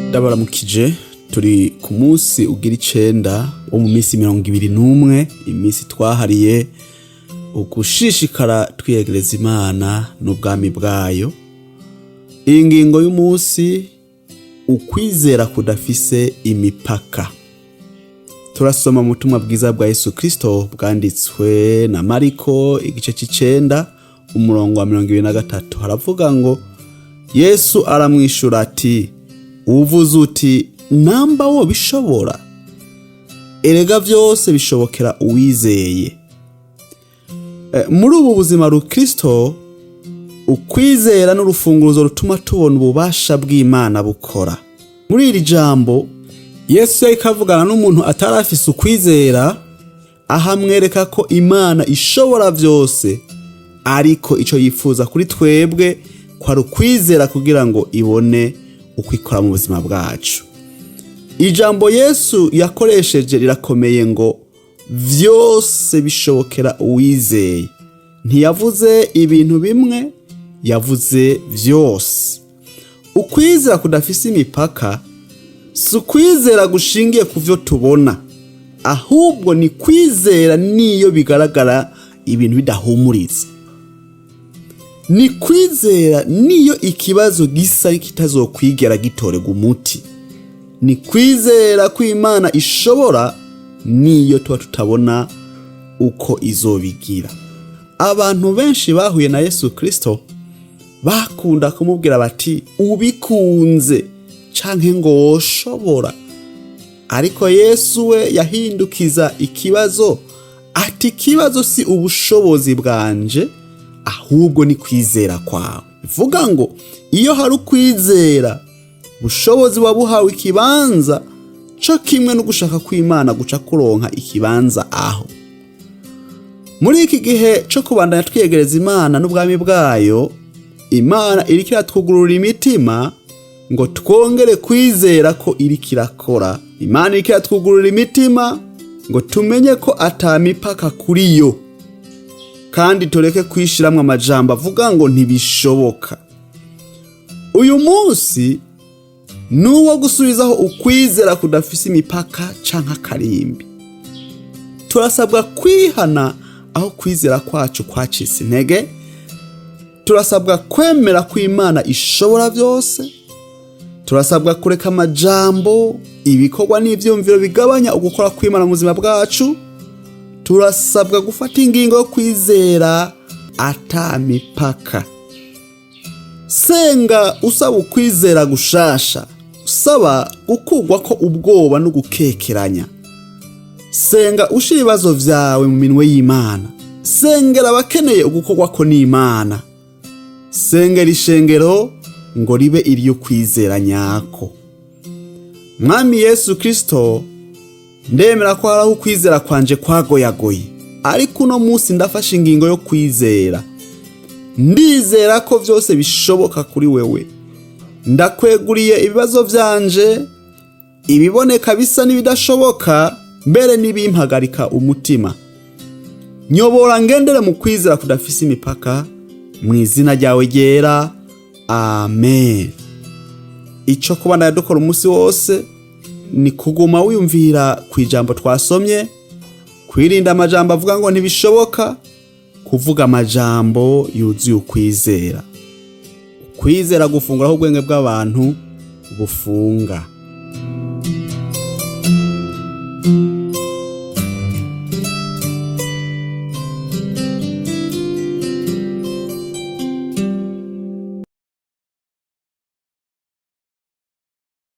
Ndabaramukije. Turi ku munsi ugira 9 wo mu minsi 21, iminsi twahariye ugushishikara twiyegereza Imana n'ubwami bwayo. Iyi ngingo y'umunsi: ukwizera kudafise imipaka. Turasoma mu butumwa bwiza bwa Yesu Kristo bwanditswe na Mariko, igice c'icenda, umurongo wa 23. Haravuga ngo: "Yesu aramwishura ati: 'Uvuze uti namba wo bishobora? Erega vyose bishobokera uwizeye.'" Muri ubu buzima rukristo, ukwizera n'urufunguruzo rutuma tubona ububasha bw'Imana bukora. Muri iri jambo, Yesu yariko avugana n'umuntu atarafise ukwizera, ahamwereka ko Imana ishobora vyose, ariko ico yifuza kuri twebwe ko ari ukwizera kugira ngo ibone uko ikora mu buzima bwacu. Ijambo Yesu yakoresheje rirakomeye, ngo: "Vyose bishobokera uwizeye." Ntiyavuze ibintu bimwe, yavuze vyose. Ukwizera kudafise imipaka si ukwizera gushingiye ku vyo tubona, ahubwo ni kwizera niyo bigaragara ibintu bidahumuriza, ni kwizera niyo ikibazo gisa kitazokwigera gitorerwa umuti, ni kwizera ko Imana ishobora niyo tuba tutabona uko izobigira. Abantu benshi bahuye na Yesu Kristo bakunda kumubwira bati: "Ubikunze" canke ngo: "Woshobora." Ariko Yesu we yahindukiza ikibazo ati: "Ikibazo si ubushobozi bwanje, ahubwo ni kwizera kwawe." Bivuga ngo iyo hari ukwizera, ubushobozi buba buhawe ikibanza, co kimwe no gushaka kw'Imana guca kuronka ikibanza aho. Muri iki gihe co kubandanya twiyegereza Imana n'ubwami bwayo, Imana iriko iratwugurura imitima ngo twongere kwizera ko iriko irakora. Imana iriko iratwugurura imitima ngo tumenye ko ata mipaka kuri yo, kandi tureke kwishiramwo amajambo avuga ngo ntibishoboka. Uyu munsi nuwo gusubizaho ukwizera kudafise imipaka canke akarimbi. Turasabwa kwihana aho kwizera kwacu kwacitse intege. Turasabwa kwemera ko Imana ishobora byose. Turasabwa kureka amajambo, ibikorwa n'ivyumviro bigabanya ugukora kw'Imana mu buzima bwacu. Turasabwa gufata ingingo yo kwizera ata mipaka. Senga usaba ukwizera gushasha, usaba gukugwa ko ubwoba no gukekeranya. Senga ushira ibibazo vyawe mu minwe y'Imana. Sengera abakeneye ugukorwa ko n'Imana. Sengera ishengero ngo ribe iry'ukwizera nyako. Mwami Yesu Kristo, ndemera ko hari aho ukwizera kwanje kwagoyagoye, ariko uno munsi ndafashe ingingo yo kwizera. Ndizera ko vyose bishoboka kuri wewe. Ndakweguriye ibibazo vyanje, ibiboneka bisa n'ibidashoboka, mbere n'ibimpagarika umutima. Nyobora ngendere mu kwizera kudafise imipaka, mu izina ryawe ryera, amen. Ico kubandanya dukora umunsi wose ni kuguma wiyumvira ku ijambo twasomye, kwirinda amajambo avuga ngo ntibishoboka, kuvuga amajambo yuzuye ukwizera. Ukwizera gufunguraho ubwenge bw'abantu bufunga.